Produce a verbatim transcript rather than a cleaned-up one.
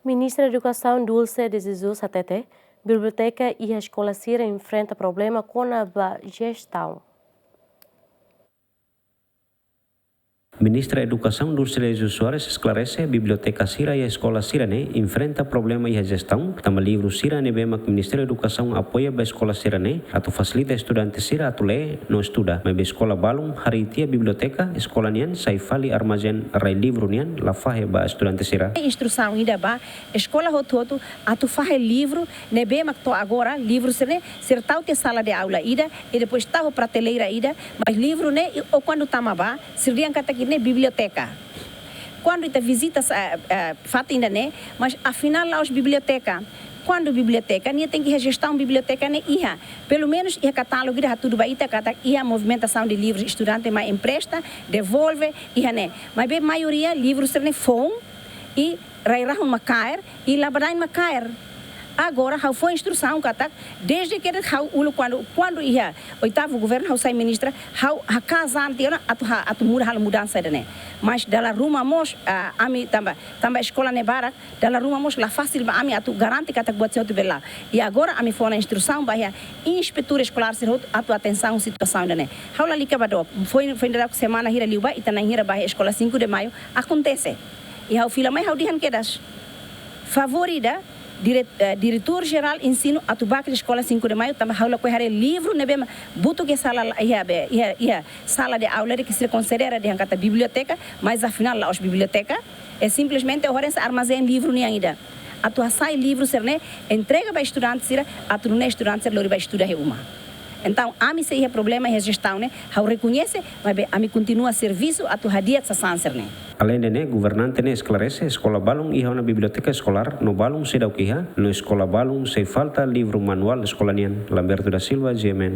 Ministra Edukasaun Dulce de Jesus hatete, biblioteka iha eskola sira enfrenta problema kona-ba jestaun. Ministra Edukasaun Dulce de Jesus Soares esklarese, biblioteka sira iha eskola sira-ne'e enfrenta problema iha jestaun, tanba livru sira ne'ebé mak Ministériu Edukasaun apoia ba eskola sira-ne'e atu fasilita estudante sira atu lee no estuda. Maibé eskola balun harii tiha biblioteka eskola nian sai fali armazén rai livru nian la fahe ba estudante sira. Instrusaun ida ba eskola hotu-hotu atu fahe livru ne'ebé mak to'o agora livru sira-ne'e sira tau tiha sala de aula ida i depois tau prateleira ida, mas livru ne'e i, ou kuandu tama ba sira dehan katak ne'e biblioteka. Kuandu ita vizita sa-, eh, eh, fatin ida-ne'e, mas afinál la'ós biblioteka. Kuandu biblioteka, nia tenke iha jestaun biblioteka ne'e iha. Pelumenus iha katálogu ida hatudu ba ita katak iha movimentasaun de livrus, estudante mai empresta, devolve, iha ne'e. Maibé maioria livru sira-ne'e foun i rai-rahun mak kaer i labadain mak kaer. Agora ha'u fó instrusaun katak, desde ke ha'u uluk kuandu, kuandu iha oitavu governu ha'u sai ministra, ha'u haka'as an tiha ona atu ha-, atu muda halo mudansa ida-ne'e. Mas dala ruma mós, ah, ami tanba, tanba eskola ne'e barak, dala ruma mós la fasil ba ami atu garante katak buat sira hotu bele la'o. I agora ami fó ona instrusaun ba iha inspetór eskolár sira hotu atu atensaun situasaun ida-ne'e. Ha'u lalika ba dook, foin, foin dadauk semana hira liubá, ita na'in hira ba iha eskola Cinco de Maio, akontese. I ha'u fila mai ha'u dehan kedas. Favór ida, dire-, eh, diretór jerál ensinu atu bá iha eskola Cinco de Maio, tanba ha'u lakohi haree livru ne'ebé mak butuh iha sala la-, iha be, iha, iha sala de aula ida ke sira konsidera dehan katak biblioteka, mas afinál la'ós biblioteka, é simplesmente ohin hanesan armazén livru nian ida. Atu hasai livru sira-ne'e entrega ba estudante sira, atu nune'e estudante sira lori ba estuda iha uma. Entaun, ami sei iha problema iha jestaun ne'e, ha'u rekoñese, maibé ami kontinua servisu atu hadi'a sasán sira-ne'e. Aleinde ne'e, governante ne'e esklarese, eskola balun iha ona biblioteka eskolár, no balun seidauk iha, no eskola balun sei falta livru manuál eskola nian. Lamberto da Silva, G M N.